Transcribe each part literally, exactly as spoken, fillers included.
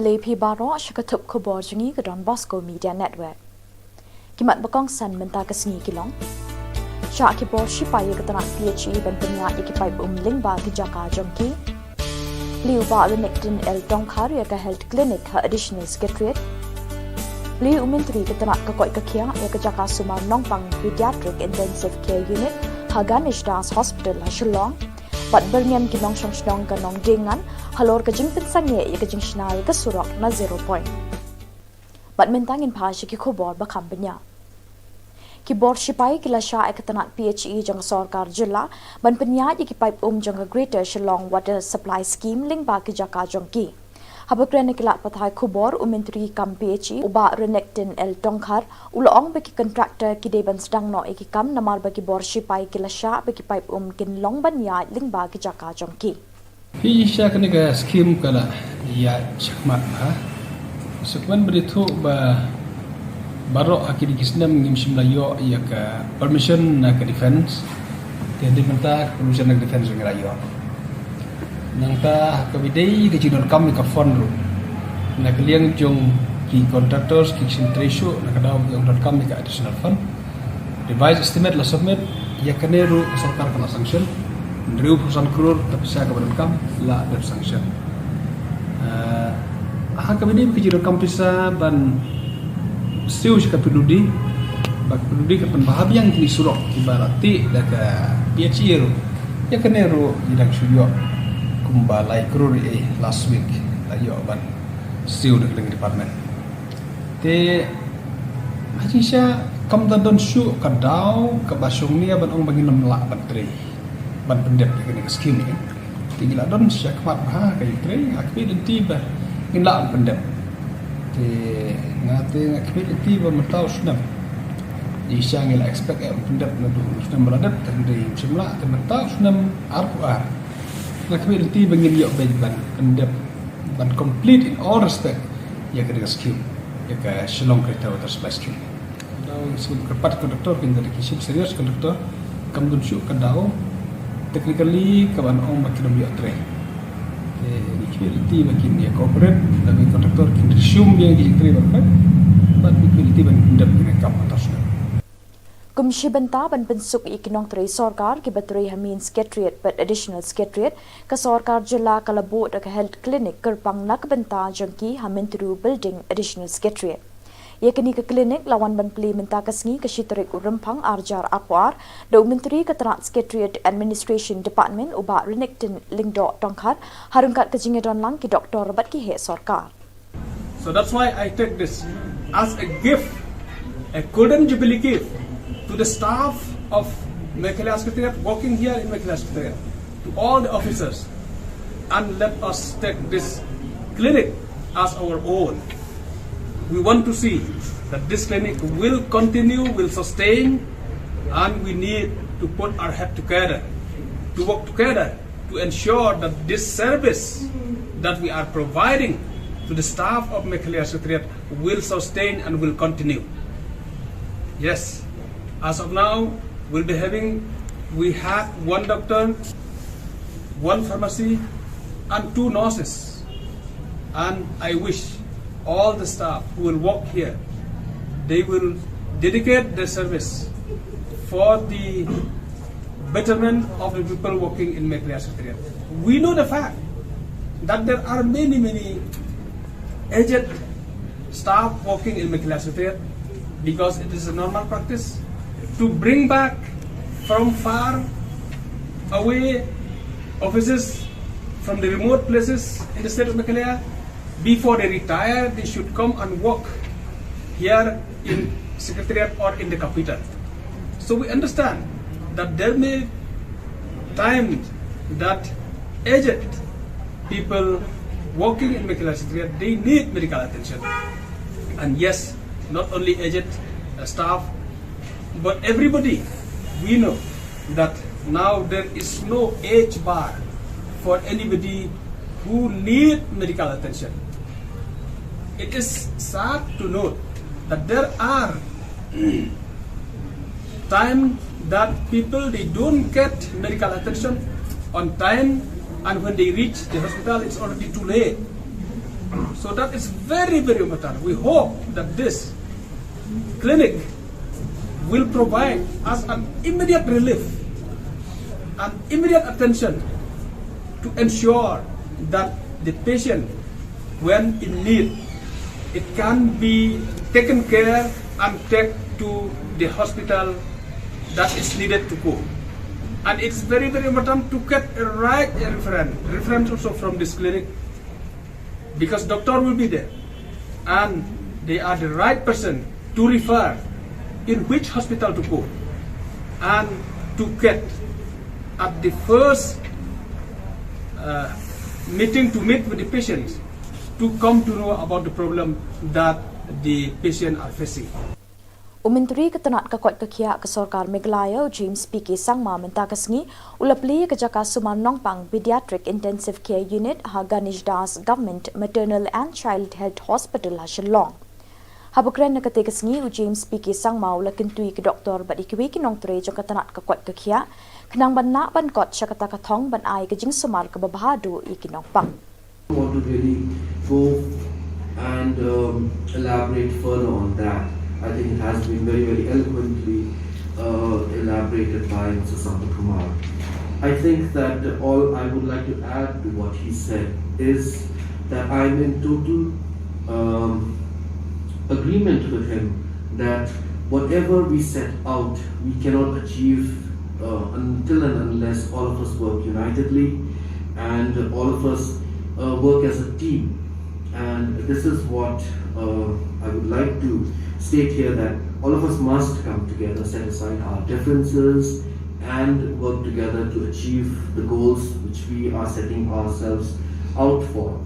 Khublei phi baroh sha ka thup khubor jong ngi ka Don Bosco Media Network. Ki mat ba kongsan mynta ka sngi ki long: Shah ki bor shipai ïa ka tnat P H E ban pynïaid ïa ki paip um lyngba ki jaka jong ki. Plie u Bah Renikton L Tongkhar ïa ka Health Clinic ha Additional Secretariat. Plie u Myntri ka tnat ka koit ka khiah ïa ka jaka sumar nongpang Pediatric Intensive Care Unit ha Ganesh Das Hospital ha Shillong. Bad byrngem ki nongshong shnong ka Nongdingan halor ka jingpynsangeh ïa ka jingshna ïa ka surok na Zero Point. Bad mynta ngin phai sha ki khubor ba kham bniah. Ki bor shipai ki la shah ïa ka tnat P H E jong ka sorkar jylla ban pynïaid ïa ki paip um jong ka Greater Shillong Water Supply Scheme lyngba ki jaka jong ki. Haba kren ha ki lad pathai khubor, u Myntri kam P H E u Bah Renikton L Tongkhar u la ong ba ki contractor ki dei ban sdang noh ïa ki kam namar ba ki bor shipai ki la shah ba ki paip um kin long ban ïaid lyngba ki jaka jong ki. Phi, sha kane ka skim ka la ïaid shakhmat ha. Sa kmen ba dei thuh ba baroh ha kine ki snem ngim shym la ïoh ïa ka permission na ka defense. Te dei mynta ka permission na ka defense ngi la ïoh. Nangta ha kaba ïadei ka jingdonkam ïa ka fund ruh, na ka liang jong ki contractors ki shim trei shuh na ka daw ki ong donkam ïa ka additional fund. Revised estimate la submit, ïa kane ruh ka sorkar ka la sanction. Hynriewphew san klur ka pisa kaba donkam la dep sanction. Ah, ha kaba ïadei ka jingdonkam pisa ban siew sha ka P W D, ba ka P W D ka pynbha biang kine ki surok kiba la tih da ka P H E ruh. Ïa kane ruh ngi dang shu ïoh kumba lai klur ei last week la ïoh ban siew da ka liang department. Te ha jingshisha kam da don shuh ka daw kaba shongnia ban ong ba ngin ym lah ban trei ban pyndep ïa kane ka skim. Te ngi la don shakhmat bha ka jingtrei, nga khmih lynti ba ngin lah ban pyndep. Te nga te nga khmih lynti ba mynta u snem, jingshisha ngi la expect ïa ban pyndep naduh u snem ba la dep, te ngim shym lah, te mynta u snem arphew ar nga khmih lynti ba ngin ïoh beit ban pyndep, ban complete in all respect ïa kane ka skim, ïa ka Shillong Greater Water Supply Scheme. Daw skim kyrpad contractor kin da ki shim serious contractor, kam don shuh ka daw technically kaban ong ba kin ym ïoh trei. Te ngi khmih lynti ba kin ïa cooperate, da ki contractor kin resume biang ki jingtrei ba phet, bad ngi khmih lynti ban pyndep ïa kane ka kam mynta u snem. Kum shi bynta ban pynsuk ïa ki nongtrei sorkar kiba trei ha Main Secretariat bad Additional Secretariat, ka sorkar jylla ka la buh da ka health clinic kyrpang na ka bynta jong ki ha Myntdu Building, Additional Secretariat. Ïa kane ka clinic la wan ban plie mynta ka sngi ka shi tarik u Rymphang arhajar arphew ar da u Myntri ka tnat Secretariat Administration Department u Bah Renikton Lyngdoh Tongkhar, ha ryngkat ka jingïadonlang ki doktor bad ki heh sorkar. So that's why I take this as a gift, a golden jubilee gift to the staff of Meghalaya Secretariat working here in Meghalaya Secretariat, to all the officers, and let us take this clinic as our own. We want to see that this clinic will continue, will sustain, and we need to put our head together, to work together to ensure that this service that we are providing to the staff of Meghalaya Secretariat will sustain and will continue. Yes, as of now, we'll be having, we had one doctor, one pharmacy, and two nurses. And I wish all the staff who will work here, they will dedicate their service for the betterment of the people working in Meghalaya Secretariat. We know the fact that there are many, many aged staff working in Meghalaya Secretariat because it is a normal practice to bring back from far away offices from the remote places in the state of Meghalaya. Before they retire, they should come and work here in Secretariat or in the capital. So we understand that there may time that aged people working in Meghalaya Secretariat, they need medical attention. And yes, not only aged, uh, staff, but everybody, we know that now there is no age bar for anybody who need medical attention. It is sad to note that there are time that people, they don't get medical attention on time, and when they reach the hospital, it's already too late. So that is very, very important. We hope that this clinic will provide us an immediate relief, an immediate attention to ensure that the patient, when in need, it can be taken care and take to the hospital that is needed to go. And it's very, very important to get a right reference, reference also from this clinic, because doctor will be there and they are the right person to refer in which hospital to go and to get at the first uh, meeting to meet with the patients to come to know about the problem that the patient are facing. U Myntri ka tnat ka koit ka khiah ka sorkar Meghalaya, u James P K Sangma, mynta ka sngi u la plie ka jaka sumar nongpang Pediatric Intensive Care Unit ha Ganesh Das Government Maternal and Child Health Hospital ha Shillong. Haba kren ha katei ka sngi, u James P K Sangma u la kyntu ïa ki doktor bad ïa kiwei ki nongtrei jong ka tnat ka koit ka khiah khnang ban lah ban kot sha kata ka thong ban ai ka jingsumar kaba bha duh ïa ki nongpang. want to really go and um, elaborate further on that. I think it has been very, very eloquently uh, elaborated by Mister Sampath Kumar. I think that all I would like to add to what he said is that I'm in total um, agreement with him that whatever we set out, we cannot achieve uh, until and unless all of us work unitedly and all of us uh, work as a team. And this is what uh, I would like to state here, that all of us must come together, set aside our differences, and work together to achieve the goals which we are setting ourselves out for.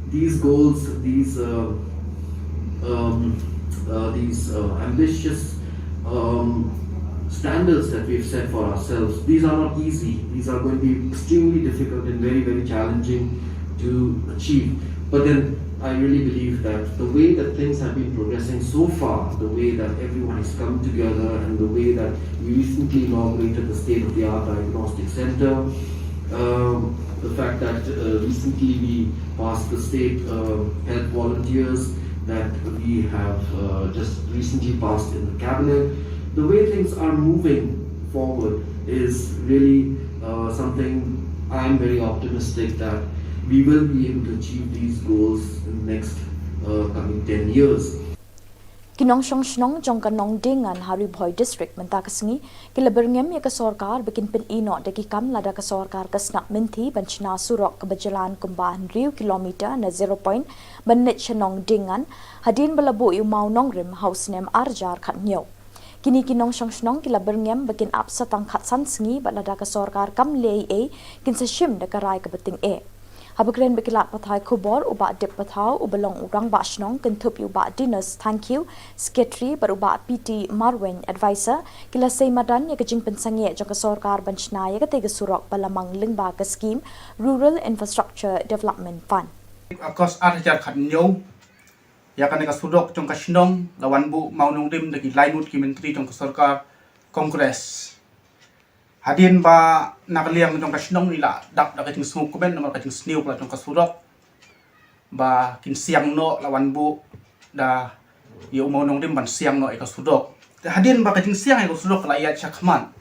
These goals, these uh, um, uh, these uh, ambitious um, standards that we've set for ourselves, these are not easy. These are going to be extremely difficult and very, very challenging to achieve. But then I really believe that the way that things have been progressing so far, the way that everyone has come together, and the way that we recently inaugurated the state of the art diagnostic center, um, the fact that uh, recently we passed the state uh, health volunteers, that we have uh, just recently passed in the cabinet, the way things are moving forward is really uh, something I'm very optimistic that we will be able to achieve these goals in the next uh, coming ten years. Ki nongshong shnong jong ka Nongdingan ha Ri Bhoi District mynta ka sngi ki la byrngem ïa ka sorkar ba kin pyni noh da ki kam lada ka sorkar ka sngap mynthi ban shna surok kaba jlan kumba hynriew kilometer na zero point ban leit sha Nongdingan hadien ba la buh ïa u maw nongrim ha u snem arhajar khathynñiew. Kine ki nongshong shnong ki la byrngem ba kin ap sa tang khatsan sngi bad lada ka sorkar kam leh ei ei kin sa shim da ka rai kaba tyngeh. Haba kren bad ki lad pathai khubor, u Bah Dip Pathaw uba long u rangbah shnong, kynthup ïa u Bah Dinas Thangkhiew, Secretary, bad u Bah P T Marwein, Advisor, ki la sei madan ïa ka jingpynsangeh jong ka sorkar ban shna ïa katei ka surok ba la mang lyngba ka skhim Rural Infrastructure Development Fund. Ka kos arhajar khathynñiew ïa kane ka surok jong ka shnong la wan buh mawnongrim da ki laingut ki myntri jong ka sorkar Congress. Hadien ba na ka liang jong ka shnong ngi la dap da ka jingsngewkmen namar ka jingsniew palat jong ka surok ba kin siang noh, la wan buh da ïa u mawnongrim ban siang noh ïa ka surok. Te hadien ba ka jingsiang ïa ka surok ka la ïaid shakhmat,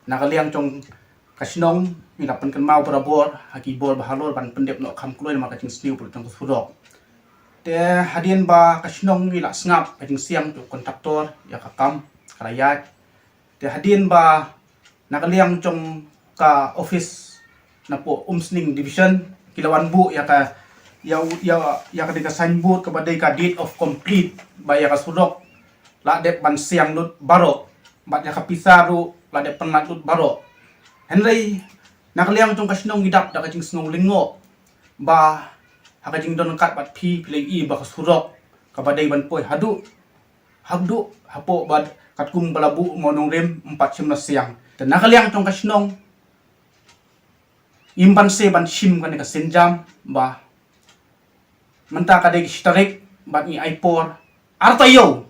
na ka liang jong ka shnong ngi la pynkynmaw barabor ha ki bor bahalor ban pyndep noh kham kloi namar ka jingsniew palat jong ka surok. Te hadien ba ka shnong ngi la sngap ka jingsiang jong u kontraktor, ïa ka kam ka la ïaid. Te hadien ba na ka liang jong ka office napoh Umsning Division ki la wan buh ïa ka, ïa, ïa, ïa kane ka signboard kaba dei ka deed of complete ba ïa ka surok la dep ban siang lut baroh bad ïa ka pisa ruh la dep pynlait lut baroh. Hynrei na ka liang jong ka shnong ngi dap da ka jingsngew lyngngoh ba ha ka jingdon ryngkat bad phi, phi la ïohi ba ka surok kaba dei ban poi haduh haduh hapoh ba katkum ba la buh u mawnongrim ym pat shym la siang. Te na ka liang jong ka shnong ngim banse ban shim kane ka sienjam ba mynta ka dei ka shi tarik bad ngi ai por ar taïew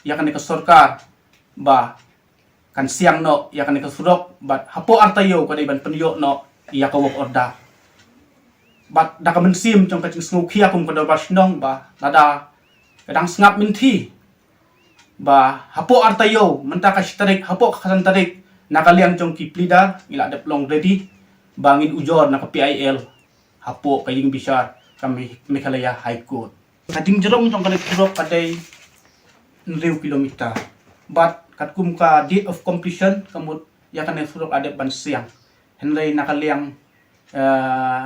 ïa kane ka sorkar ba kan siang noh ïa kane ka surok bad hapoh ar taïew ka dei ban pynïoh noh ïa ka work order. Bad da ka mynsiem jong ka jingsngewkhia kum ka Dorbar Shnong ba lada ka dang sngap mynthi ba hapoh arta ïew, mynta ka shi tarik, hapoh ka khatsan tarik, na ka liang jong ki pleader ngi la dep long ready ba ngin ujor na ka P I L hapoh ka ïing bishar ka Me-, Meghalaya High Court. Ka jingjrong jong kane ka surok ka dei hynriew kilometer. Bad katkum ka date of completion ka mut ïa kane ka surok la dep ban siang. Hynrei na ka liang, eh,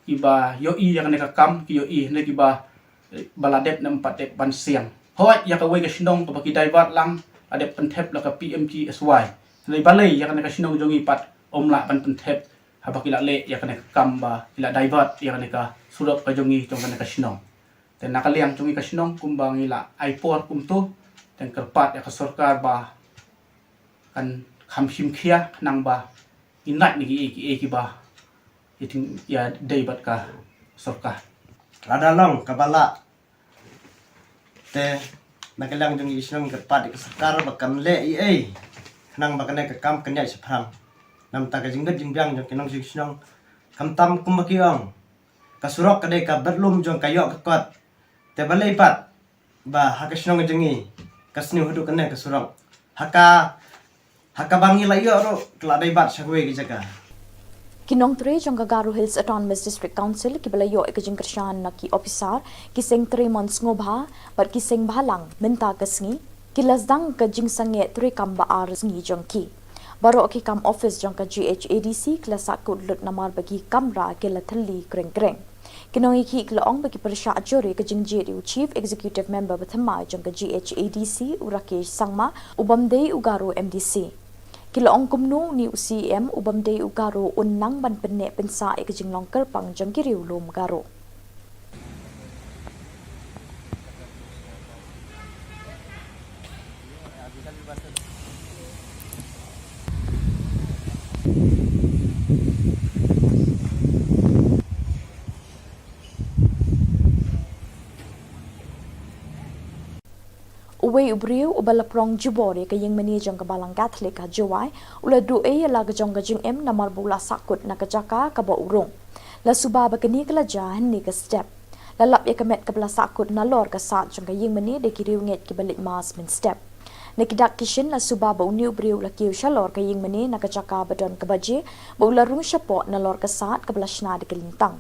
kiba ïohi ïa kane ka kam ki ïohi, hynrei kiba, eh, ba la dep ne em pat dep ban siang. Hooid, ïa kawei ka shnong kaba ki divert lang la dep pynthep la ka P M G S Y. Hynrei balei ïa kane ka shnong jong ngi pat ym lah ban pynthep haba ki la leh ïa kane ka kam ba ki la divert ïa kane ka surok ka jong ngi jong kane ka shnong. Te na ka liang jong ngi ka shnong kumba ngi la ai por kumto, te kyrpad ïa ka sorkar ba kan kham shim khia khnang ba ngin lait na kiei kiei kiba ïa ting-, ïadei bad ka sorkar. Lada long kaba lah, te na ka liang jong ngi shnong kyrpad ïa ka sorkar ba kan leh ei ei khnang ba kane ka kam kan ïaid shaphrang. Namar ka jingbit jingbiang jong ki nongshong shnong, khamtam kumba ki ong, ka surok ka dei ka bedlum jong ka ïoh ka kot. Te balei pat ba ha ka shnong jong ngi ka sniew haduh kane ka surok, ha ka, ha kaba ngi la ïoh ruh ka la divert sha kawei ka jaka. Ki nongtrei jong ka Garo Hills Autonomous District Council kiba la ïoh ïa ka jingkyrshan na ki ophisar, ki seng trei mon sngewbha bad ki seng bhalang mynta ka sngi ki la sdang ka jingsangeh treikam ba ar sngi jong ki. Baroh ki kam office jong ka G H A D C ki la sahkut lut namar ba ki kamra ki la thylli kreng kreng. Ki nongïakhih ki la ong ba ki pyrshah jur ïa ka jingjied ïa u Chief Executive Member ba thymmai jong ka G H A D C, u Rakesh Sangma, u bym dei u Garo M D C. Ki la ong kumno une u C E M u bym dei u Garo un nang ban pynneh pynsah ïa ka jinglong kyrpang jong ki riewlum Garo. Uwei u briew uba la prong jubor ïa ka ïingmane jong ka Balang Catholic ha Jowai u la duh ei ïa la ka jong ka jingim namar ba u la sahkut na ka jaka kaba u rung. La suba ba kane ka la jia hynne ka step. La lap ïa ka met kaba la sahkut nalor ka sad jong ka ïingmane da ki riewngeit kiba leit mass mynstep. Na ki dak ki shin la suba ba une u briew u la kiew shalor ka ïingmane na ka jaka ba don ka baje bad u la rung shapoh nalor ka sad kaba la shna da ka lyntang.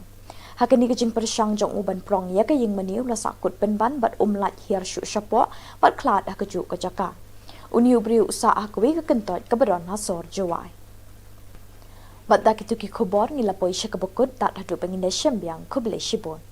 Ha kane ka jingpyrshang jong u ban prong ïa ka ïingmane u la sahkut pynban bad um lait hiar shuh shapoh bad khlad ha kajuh ka jaka. Une u briew u sah ha kawei ka kyntoit kaba don ha sor Jowai. Bad da kito ki khubor ngi la poi sha kaba kut, tad haduh ba ngin ïashem biang, khublei shibun.